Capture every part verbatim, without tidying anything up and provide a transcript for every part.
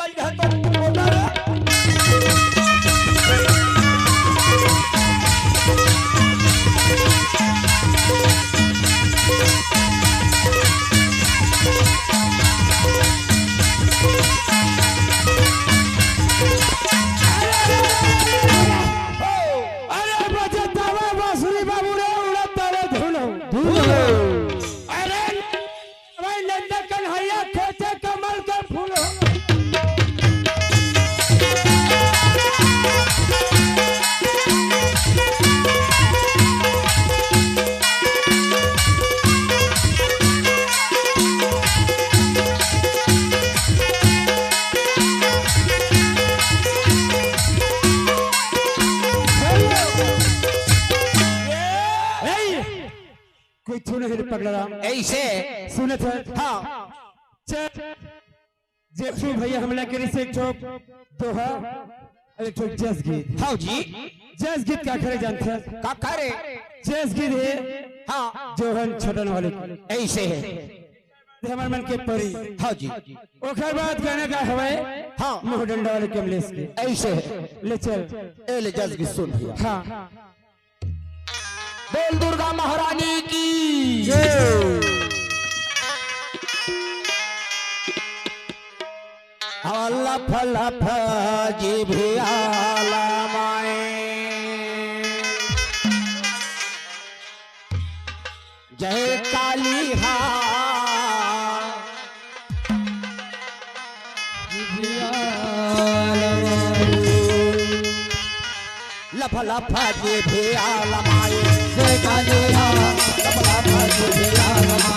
अरे बजे तवे बांसुरी बाबू रे, उड़त तवे धुन हो। धुन हो। अरे भाई नंद कन्हैया खेते कमल के फूल हो। कोई छू नहीं रे पगला राम। ऐसे। सुनत है। हाँ। चल, जेठू भैया हमला करिस एक ठो दोहा, एक ठो जस गीत। हाँ जी। जस गीत का करे जानत है? का करे? जस गीत है। हाँ। जोहन छटन वाले। ऐसे है। हमर मन के परी। हाँ जी। ओकर बाद गाना का हवय। हाँ। मोह डंडा वाले कमलेश के। ऐसे है। ले चल। ए ले जस गीत सुन भैया। हाँ। बोल दुर्गा महारानी की जय। लफ लफ जी भी आला माए। जय काली हा। लफ लफ जे भी आलमाए। जय कालिया, लफ लफ जे भी आलमाए।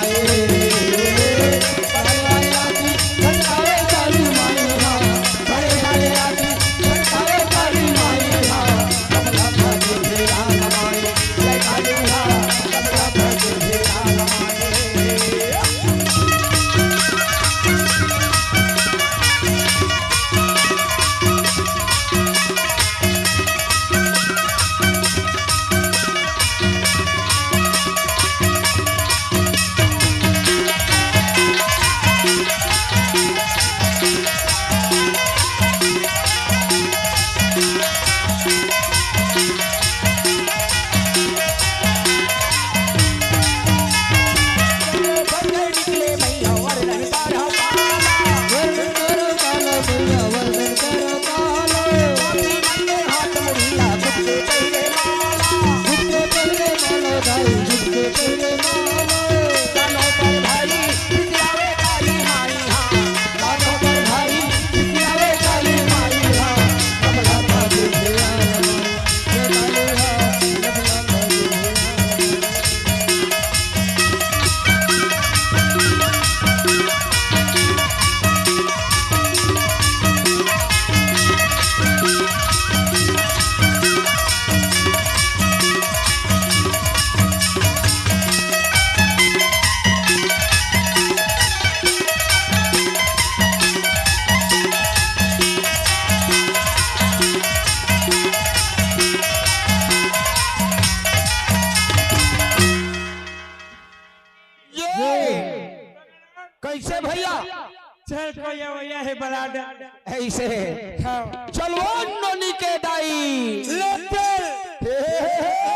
ये कैसे भैया? चल कोई भैया है बलाड। ऐसे। हाँ। चलवा नोनी के दाई। ले चल। हे, हे, हे, हे।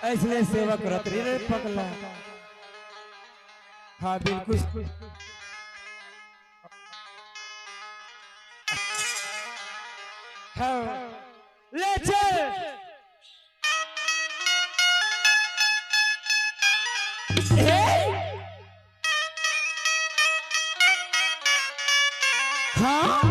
ऐसने सेवा करत रही रे पगला। हाँ, बिल्कुल। हाँ, ले चल। हे? हाँ?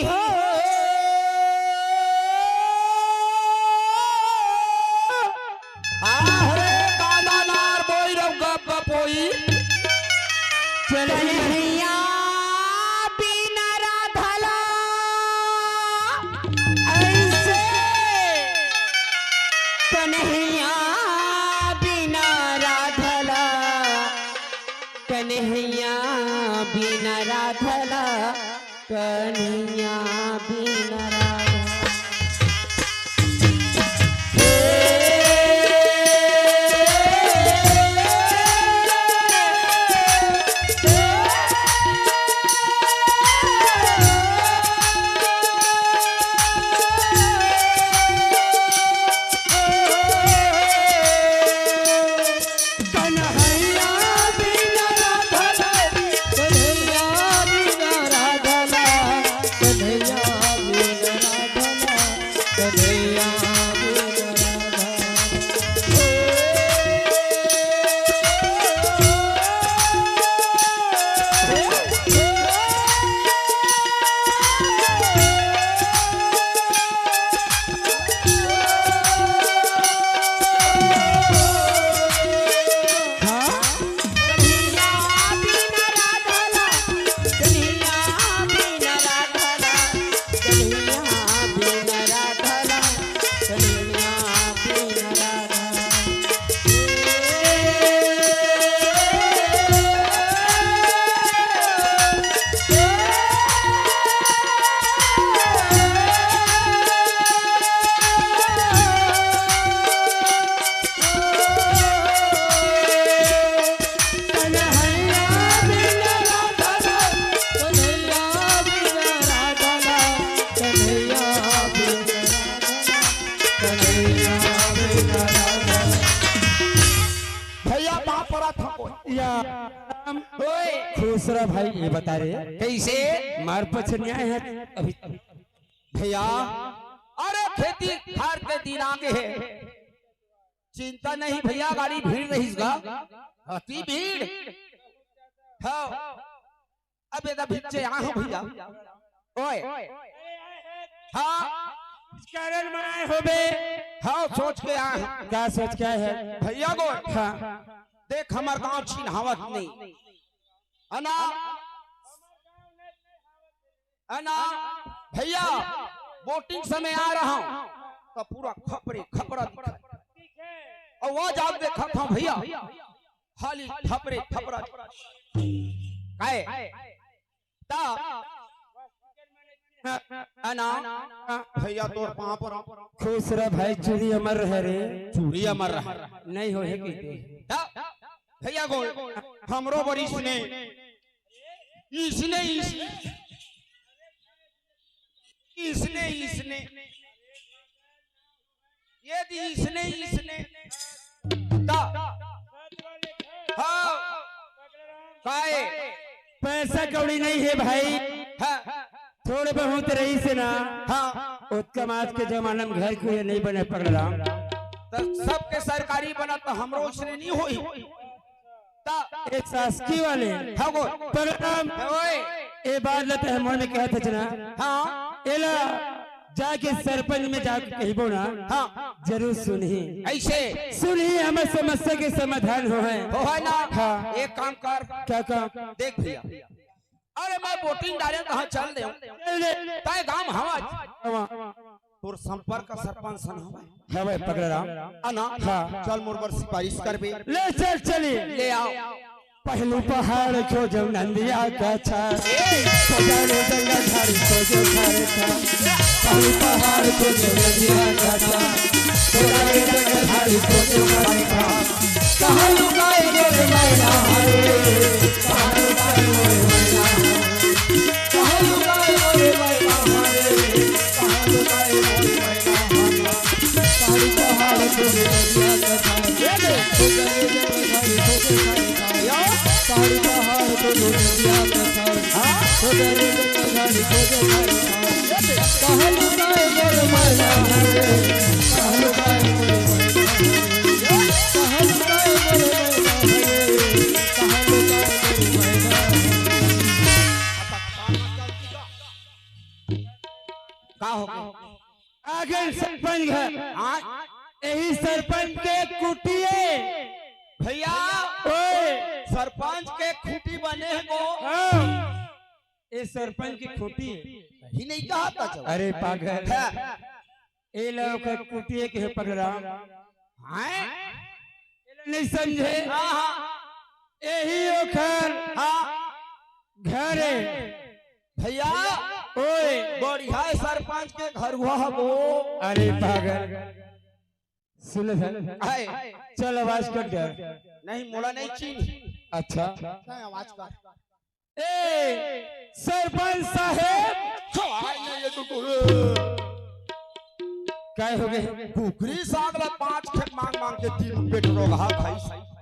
हो। आह रे काला नार बोई रौ गप गप होई। चल भैया बिना राधला ऐसे कन्हैया बिना राधला, कन्हैया बिना राधला, कन्हैया बिना राधला। भैया, बाप परा था कोई। या। ओए। खुश रह भाई, ये बता रे। कैसे? मार पछनिया है अभी। भैया, अरे खेती खार के दिन आगे है, चिंता नहीं भैया, गाड़ी भीड़ रहीस गा। अति भीड़। हाँ। अब एदा भिच्चे आ हो भैया। ओए। हाँ। कारण मैं होबे। हाँ, सोच के आ हो। का सोच के आए है? भैया को। हाँ। देख, हमार गांव चिन्हावत नहीं। है ना? है ना? भैया, वोटिंग समय आ रहा हूँ, तो पूरा खपरे खपरा दिखा। और वो जाग देखा था भैया, खाली खपरे खपरा। काय? ता है ना? भैया, तोर पाँव पर खुश रह भाई, चूड़ी अमर रहे रे। चूड़ी अमर रहे। नहीं हो है की ते। ता भैया को हमरो बरिस ने इसने, इस-, इसने, इसने, ये दी इसने, इसने, ता, हाँ, काय? पैसा कौड़ी नहीं है भाई। हाँ। थोड़े बहुत रहीस ना। हाँ। उत्तम आज के जमाना में घर को ये नहीं बने पगला। तो सबके सरकारी बना तो हमरो इसने नहीं होई। ता ए शासकीय वाले हाँ, बोल। प्रोग्राम ओए। ए बात ला ते हमन में कहत हच ना। हाँ। एला जाके सरपंच में जाके कहिबो ना। हाँ। जरूर सुनही। ऐसे। सुनही, हमर समस्या के समाधान होहे। होहे ना। हाँ। एक काम कर। क्या काम? देख भैया, अरे मैं वोटिंग डारे कहाँ चल दे। ले, ले। तय गांव हवा। हवा। तोर संपर्क सरपंच सन हवय। हवय पगला राम। अना। हाँ। चल मोर बर सिफारिश करबे। ले चल चली। ले आओ। पहलू पहाड़ खोजो नंदिया का छा। ए। खोजो रे जंगल झाड़ी खोजो खारे खा। पहलू पहाड़ खोजो नंदिया का छा। खोजो रे जंगल झाड़ी खोजो खारे खा। कहाँ लुकाए गोरे मैना हरे। कहाँ लुकाए गोरे मैना हरे। का हो गए? आगे सरपंच घर। हाँ। यही सरपंच के कुटिए। भैया, ओए। सरपंच के खूंटी बने हे को। हाँ। ये सरपंच की खूंटी हे। ही नहीं कहा था चलो। अरे पागल। हाँ। ये लोग के कुटिए के हे पगला। हाँ। नहीं समझे? हाँ, हाँ। यही ओखर हाँ। घर हे। भैया, ओए। बढ़िया सरपंच के घर हुआ हो। अरे पागल। सुन ले सर। हाय। चल आवाज कट गया। नहीं, मोला नहीं चीन। अच्छा। नहीं, आवाज कर। ए, सरपंच साहेब। चल, हाय, नहीं, ये तो, तो, ए। काय हो गए? कुकरी साग ला पांच खेप मांग मांग के तीन पेट रोगहा खाई।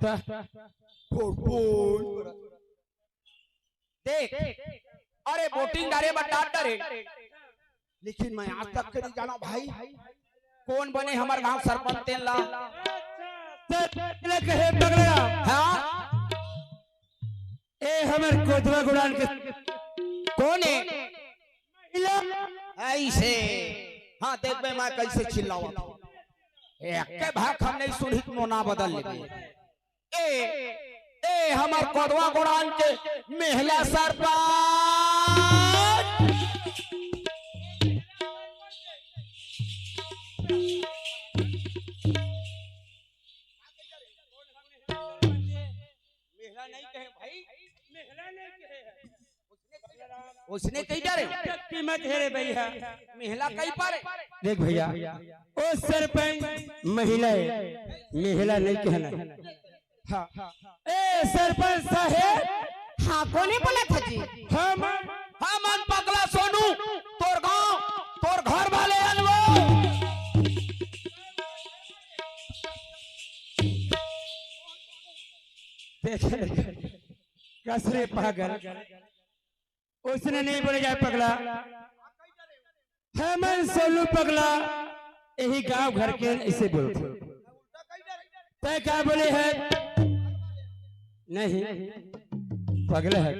त- फोड़, फोड़। देख, अरे वोटिंग डारे बर डार डारे, लेकिन मैं आज तक के नहीं जाना भाई, कौन बने हमर गांव सरपंच तेन ला। तेन ला कहे पगला। हाँ? ए हमर कोदवा गुड़ान के कौन हे? महिला। ऐसे। हाँ, देख बे मैं कैसे चिल्लावत हूँ। ए, अक्के भाग हम नहीं सुनित मोना बदल लेबे। ए, ए, हमर कोदवा गोड़ान के महिला सरपंच। महिला नहीं कहे भाई, महिला नहीं कहे। उसने कही जा रहे हो? कीमत हे रे भैया। महिला कही पारे। देख भैया, ओ सरपंच महिला हे, महिला नहीं कहना। हाँ। ए सरपंच साहेब। हाँ, कोने बोला था जी? हम, हमन पगला सोनू, तोर गांव, तोर घर वाले अनवो। देख, देख, कस रे पागल। उसने नहीं बोले जाए पगला। हमन सोनू पगला, यही गांव घर के ऐसे बोलते। तय क्या बोले है? नहीं, पगला है।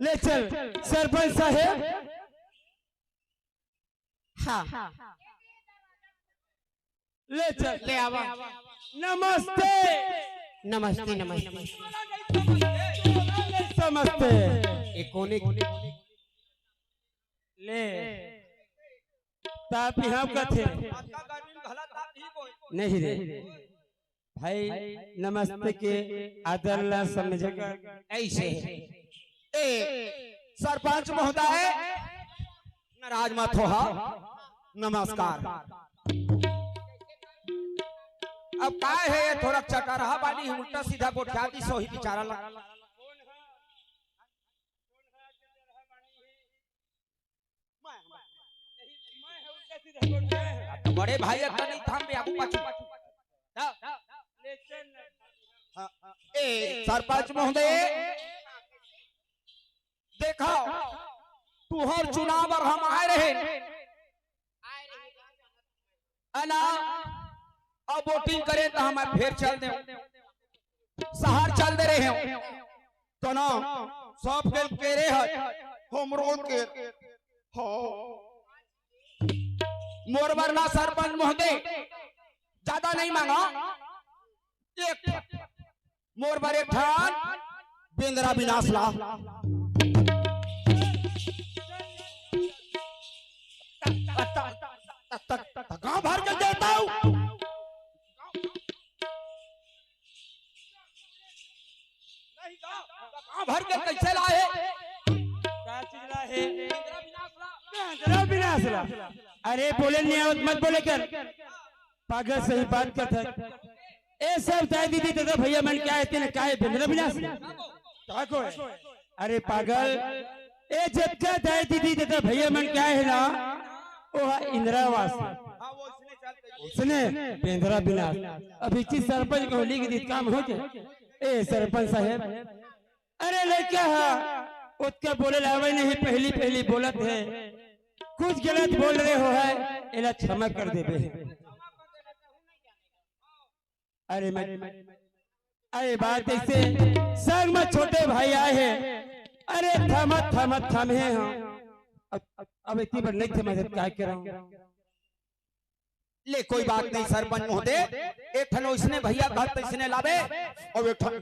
ले चल, सरपंच साहेब। हाँ। ले चल। ले आवा। नमस्ते। नमस्ते, नमस्ते। नमस्ते। ये कोने? ले। ताप यहाँ कथे। नहीं रे। भाई, नमस्ते के आदर ला समझे कर। ऐसे। ए, सरपंच महोदय, नाराज मत हो, हा। नमस्कार। अब काय हे, थोड़ा चटरहा बानी, उल्टा सीधा गोठिया दी सोही बिचारा ला। तो बड़े भाई अतना नहीं थाम बे, आगू पाछू। दा, हाँ, ए, सरपंच महोदय, देखा, तुहर चुनाव बर हम आए रहे, है ना? अब वोटिंग करे तो हम फेर चल दे, शहर चल दे रहे हो। तो ना, सब के केरे है, हमरो के हो। मोर बर ना सरपंच महोदय, ज्यादा नहीं मांगा, एक मोर बर एक ठन बेंदरा बिनास ला। गांव भर के देता हूँ। गांव भर के कैसे लाए? का चीज लाए? बेंदरा बिनास ला। अरे बोले नहीं आवत, मत बोले कर। पागल सही बात करत हे। ए सब दाई दीदी ददा भैया मन क्या हे तेने काय बेंदरा बिनास? का को हे? अरे पागल, ए जतका दाई दीदी ददा भैया मन क्या हे ना, ओ हा इंदिरा आवास। उसने बेंदरा बिनास। अभी चीज सरपंच को लिख दी, काम हो जाए। ए सरपंच साहेब, अरे लइका हा ओतका बोले ला आवय नहीं, पहली पहली बोलत हे, कुछ गलत बोल रहे हो है, एला क्षमा कर देबे। अरे मैं, अरे बात ऐसे, संग में छोटे भाई आए हैं, अरे थमत थमत थमे हो, अब, अब, अब इतनी बार नहीं समझ, क्या कह रहा हूँ। ले, कोई बात नहीं सरपंच महोदय, एक ठन ओइसने भैया कहत तइसने लाबे, अउ एक ठन,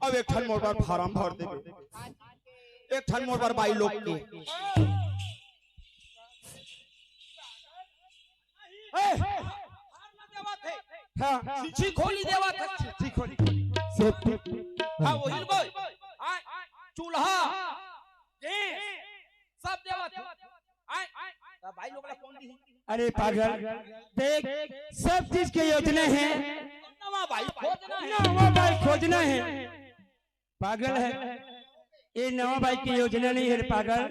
अउ एक ठन मोर बर फारम भर देबे, एक ठन मोर बर बाई लोग के। ए, हाँ। चिट्ठी खोली देवत हे। चिट्ठी खोली। सेफ्टी। हाँ, वही बोल। हाँ, चूल्हा, गैस, सब देवत हे। आय, आय, त भाई लोग ला कौन दी? अरे पागल, देख, सब चीज के योजना है। नवा भाई खोजना है। नवा भाई खोजना है। पागल है, ये नवा भाई की योजना नहीं है रे पागल,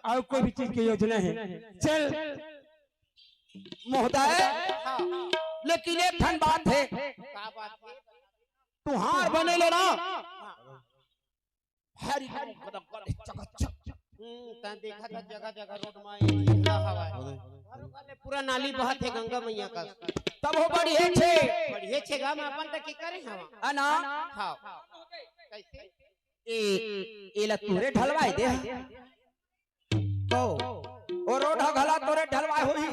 अउ कोई भी चीज की योजना है। चल। महोदय, लेकिन एक ठन बात है, का बात है? तुहार बने ले ना, हर एकदम गदगद चकाचक। हम्म, तैं देखत हस जगह जगह रोड म ये चिखला हवय। घरो घर ले पूरा नाली बहत हे गंगा मैया कस। तब हो बढ़िया छे। बढ़िया छे गा, मैं अपन त के करे हवा। है ना? हाँ। कैसे? ए, एला तोरे ढलवाए दे। तो, ओ रोड ह घला तोरे ढलवाए होही।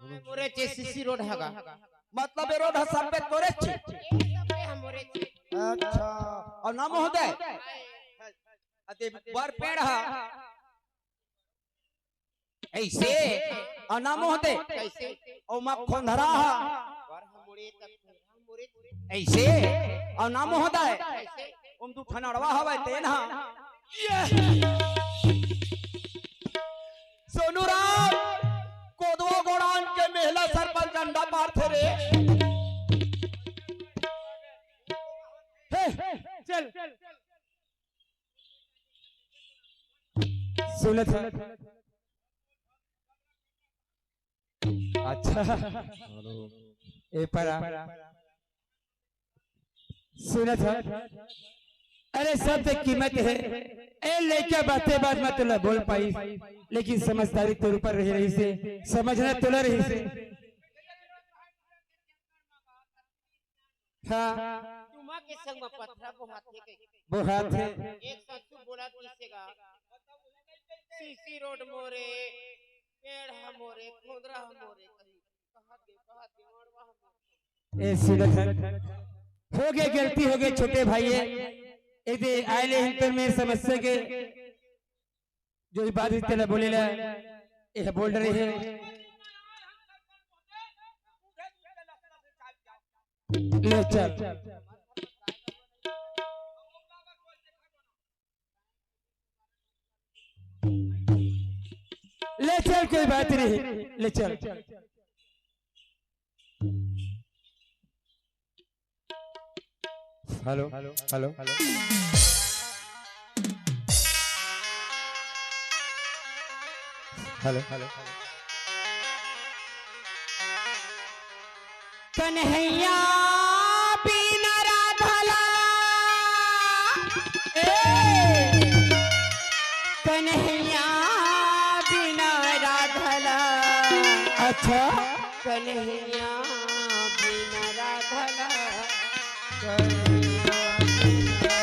मोरे चे सीसी रोड हगा। मतलब ए रोड ह सब पे तोरे छे? ए सब पे हमरे छे। अच्छा। अउ ना महोदय? अते बर पेड़ ह। ऐसे? अउ ना महोदय? कैसे? अउ मा खोंधरा ह। बर हमरे तक हमरे छे। ऐसे? अउ ना महोदय? कैसे? ओम दू ठन अड़वा हवय तेन ह। सोनू राम, कोदवा गोड़ान के मेहला सरपंच अंडा पारथे रे। हे, चल। सुनत ह। अच्छा। ए परा। सुनत ह। अरे, सब के कीमत है। ए लइका बाते बात में तोला बोल पाई, लेकिन समझदारी तोर ऊपर रही, रही से, समझना तोला रही से। हाँ। तुमा के संग म पथरा बोहाथे कहिके। बोहाथे। एक सासू बोलत किसे गा, सीसी रोड मोरे, पेड़ ह मोरे, खोंदरा ह मोरे, कही, कहा दे, कहा दे, मड़वा ह मोरे। ए सुनत हन, हो गए, गलती हो गए छोटे भाई, ए दे आए ले हिंतर में समस्या के जो ई बात तेला बोले ला, ए बोल रहे हैं। ले चल, ले चल, कोई बात नहीं, ले चल। Hello, hello, hello. कन्हैया बिना राधा ला, ए, कन्हैया बिना राधा ला। अच्छा। कन्हैया बिना राधा ला, कन्हैया बिना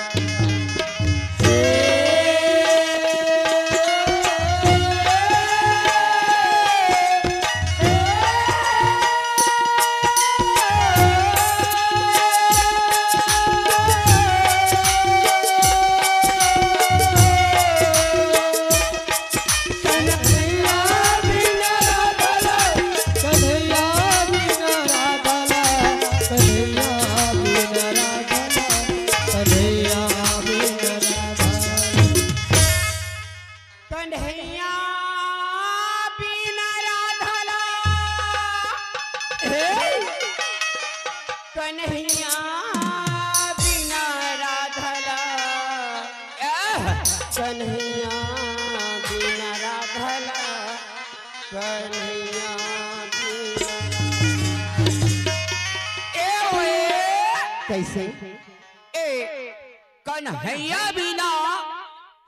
कन्हैया बिना राधा ला। हे! कन्हैया बिना राधा ला। आह! कन्हैया बिना राधा ला। कन्हैया बिना। ए ओए! कैसे? ए, कन्हैया बिना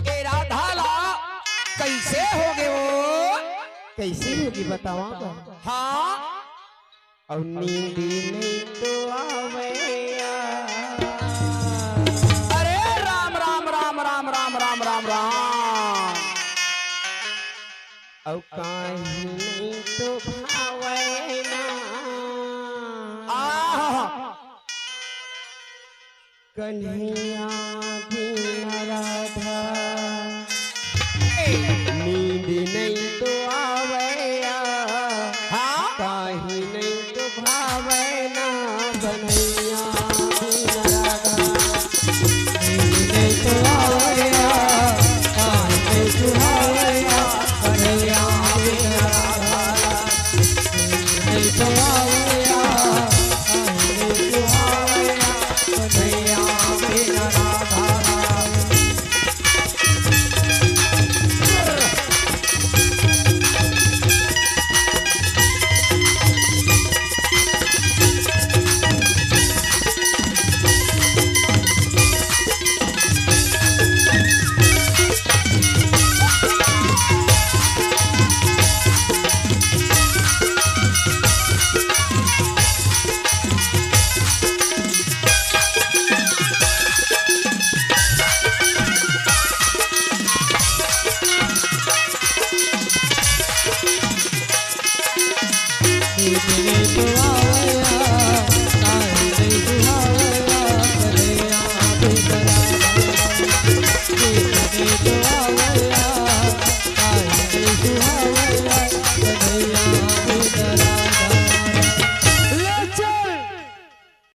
ए राधा ला कैसे होगे वो? कैसे होगे बतावा का? हाँ। अउ नींद नहीं तो आवे या। अरे राम, राम, राम। अउ काहीं नहीं तो भावय ना। आहा। कन्हैया बिन राधा।